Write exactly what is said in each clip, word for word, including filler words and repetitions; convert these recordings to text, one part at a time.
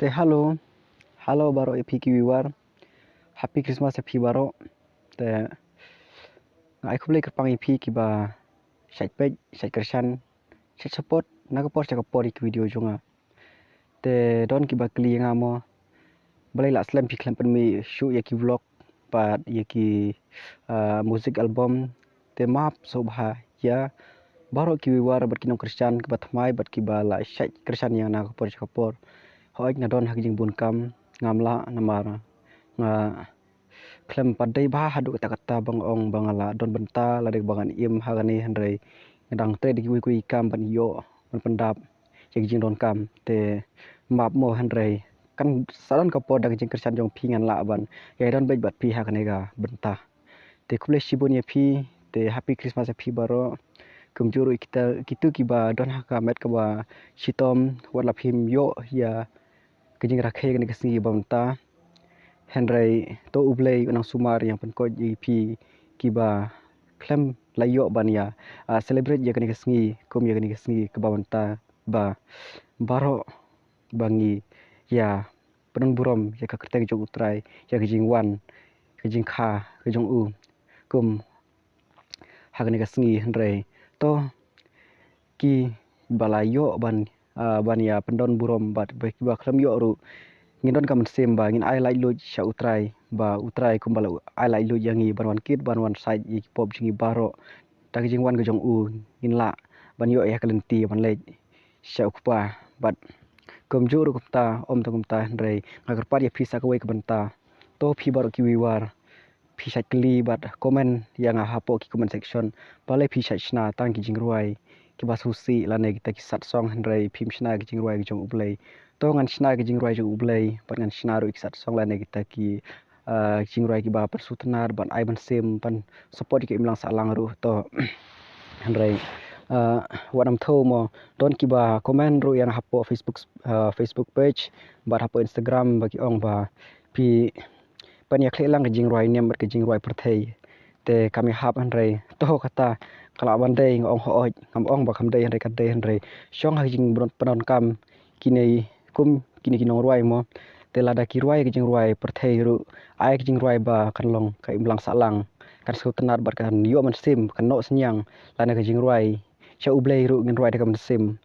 Te hello, hello baroh ïa phi ki viewer. Happy Christmas ïa phi baroh. Te nga ai khublei kyrpang ïa phi kiba shait peit, shait kyrshan, shait support na ka por sha ka por ïa ki video jong nga. Te don kiba kylli ïa nga mo, balei la slem phi khlem pynmih shuh ïa ki vlog bad ïa ki, ah, music album. Te map sngewbha ïa baroh ki viewer bad ki nongkyrshan kiba thymmai bad kiba la shait kyrshan ïa nga na ka por sha ka por. Hooid, nga don ha ka jingbun kam, ngam lah namar nga khlem pat dei bha haduh katta katta ba nga ong ba nga la don bynta lada ba ngan im ha kane, hynrei nga dang trei da kiwei kiwei ki kam ban ïoh ban pyndap ïa ki jingdonkam. Te map mo, hynrei kan sa don ka por da ka jingkyrshan jong phi ngan lah ban ïadon beit bad phi ha kane ka bynta. Te khublei shibun ïa phi. Te Happy Christmas ïa phi baroh. Kumjuh ruh kita, kito kiba don ha ka met kaba shitom, wat la phim ïoh ïa ka jingrakhe kane ka sngi ba mynta, hynrei to U Blei u nang sumar ïa, pynkoit ïa phi kiba khlem la ïoh ban ïa, ah, celebrate ïa kane ka sngi kum ïa kane ka sngi kaba mynta, ba baroh ba ngi ïa pynburom ïa ka kyrteng jong U Trai, ïa ka jingwan, ka jingkha ka jong u kum ha kane ka sngi. Hynrei to kiba la ïoh ban, ah, ban ïa pyndon burom bad ba kiba khlem ïoh ruh, ngin don ka mynsiem ba ngin ai laitluid sha U Trai, ba U Trai kumba la ai laitluid ïa ngi ban wan kit ban wan sait ïa ki pop jong ngi baroh. Da ka jingwan ka jong u ngin lah ban ïoh ïa ka lynti ban leit sha U Kpa. Bad kumjuh ruh kumta, ym tang kumta, hynrei nga kyrpad ïa phi sa kawei ka bynta. To phi baroh ki viewer, phi shait kylli bad comment ïa nga hapoh ki comment section, balei phi shait shna tang ki jingrwai kiba sngewsih lane kita ki sad song, hynrei phim shna ki jingrwai ki jong U Blei. To ngan shna ki jingrwai jong U Blei bad ngan shna ruh ki sad song lane kita ki, ah, jingrwai kiba pynsngewtynnat ban ai mynsiem ban support ïa ka imlang sahlang ruh to. Hynrei, ah, wat nym thew mo, don kiba comment ruh ïa nga hapoh Facebook, ah, Facebook page bad hapoh Instagram ba ki ong ba phi pynïakhleh lang ka jingrwai niam bad ka jingrwai pyrthei. Te kam ïahap, hynrei to kata ka lah ban dei, nga ong hooid, ngam ong ba kam dei, hynrei ka dei, hynrei shong ha ka jingpyndonkam kine kum kine ki nongrwai mo. Te lada ki rwai ka jingrwai pyrthei ruh, ai ka jingrwai ba kan long ka imlang sahlang, kan sngewtynnat bad kan ïoh mynsiem, kan noh synñiang, lane ka jingrwai sha U Blei ruh ngin rwai da ka mynsiem.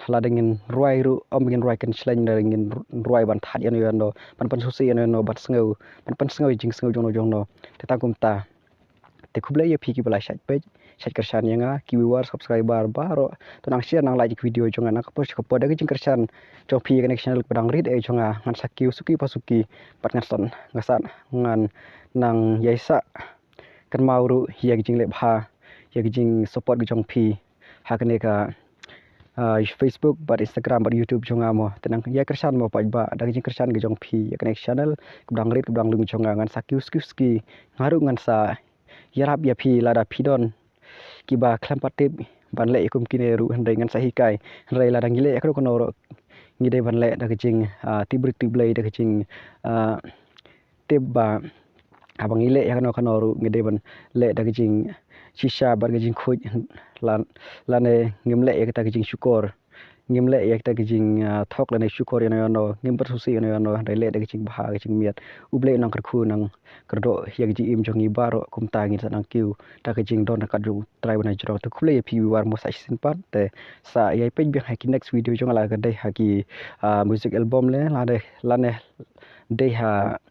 Lada ngin rwai ruh, ym ngin rwai kynshlei, lada ngin rwai ban thad ïano ïano, ban pynsngewsih ïano ïano, ban sngew, ban pynsngew ïa ka jingsngew jongno jongno. Te tang kumta, te khublei ïa phi kiba la shait peit, shait kyrshan ïa nga, ki viewers, subscriber baroh. To nang share, nang like ïa ki video jong nga na ka por sha ka por da ka jingkyrshan jong phi ïa kane ka channel kaba dang rit eh jong nga. Ngan sa kiew suki pa suki bad ngan sa, ngan sa, ngan nang ïai sa kynmaw ruh ïa ka jingleh bha, ïa ka jingsupport ka jong phi ha kane ka, ah, Facebook bad Instagram bad YouTube jong nga mo. Te nang ïai kyrshan mo paidbah da ka jingkyrshan ka jong phi ïa kane ka channel kaba dang rit kaba dang lung jong nga. Ngan sa kiew suki suki, nga ruh ngan sa ïarap ïa phi lada phi don kiba khlem pat tip ban leh ïa kum kine ruh, hynrei ngan sa hikai. Hynrei lada ngi leh ïa kano kano ruh ngi dei ban leh da ka jing, ah, tip briew tip Blei, da ka jing, ah, tip ba haba ngi leh ïa kano kano ruh ngi dei ban leh da ka jingshisha bad ka jingkhuid, lan, lane ngim leh ïa kata ka jingshukor. Ngim leh ïa kita ki jing, ah, thok lane shukor ïano ïano, ngim pynsngewsih ïano ïano, hynrei leh da ki jingbha ki jingmiat. U Blei u nang kyrkhu, nang kyrdoh ïa ki jingim jong ngi baroh, kumta ngin sa nang kiew da ki jingdon ryngkat jong U Trai ba na jrong. Te khublei ïa phi viewer mo, sa shisien pat te sa ïai peit biang ha ki next video jong nga, la ka dei ha ki, ah, music album lane, lane, lane dei ha,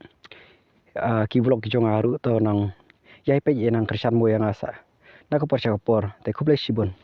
ah, ki vlog ki jong nga ruh, to nang ïai peit ïa, nang kyrshan mo ïa nga sa na ka por sha ka por. Te khublei shibun.